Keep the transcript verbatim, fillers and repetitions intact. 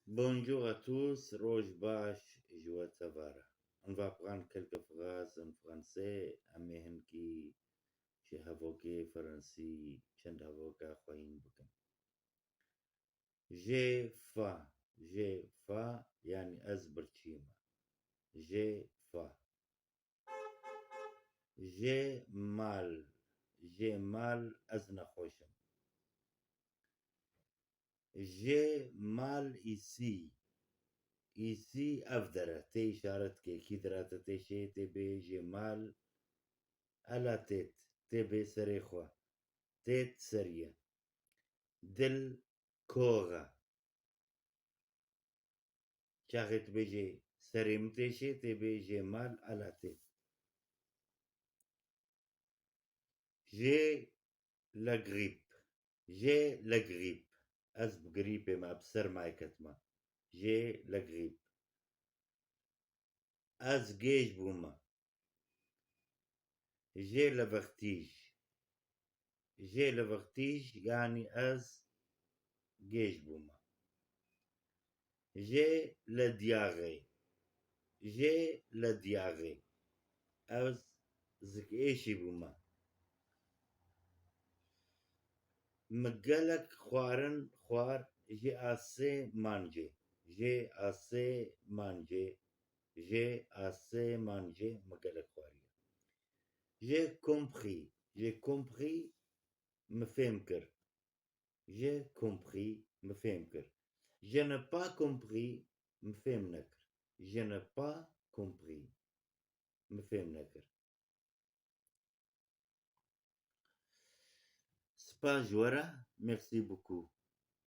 Bonjour à tous, roj baş ji we tevare. On va apprendre quelques phrases en français, em ê hinkî ji hevokê fransî çend hevoka xweyîn bikin. J'ai faim, j'ai faim, yanî ez birçî me. J'ai faim. J'ai mal, j'ai mal, ez nexweş im. J'ai mal ici. Ici ev dere, tê îşaret ke, kî dira te tê şê, tê bê j'ai mal à la tête, tê bê serê xwe, tête serî ye. Dil kox e. Çaxê tu bêjê serê min tê şê, tê bê j'ai mal à la tête. J'ai la grippe. J'ai la grippe. Ez bi grîpê me, bi sermayê ketime. J'ai la grippe. Ez gêj bûme. J'ai le vertige. J'ai le vertige, yanî ez gêj bûme. J'ai le diarrhée. J'ai le diarrhée. Ez zikêşî bûme. Min gelek xwarin xwar, j'ai assez mangé. J'ai assez mangé. J'ai assez mangé, min gelek xwariye. J'ai compris. J'ai compris, min fêm kir. J'ai compris, min fêm kir. Je n'ai pas compris, min fêm nekir. Je n'ai pas compris, min fêm nekir. Spas ji we re, merci beaucoup.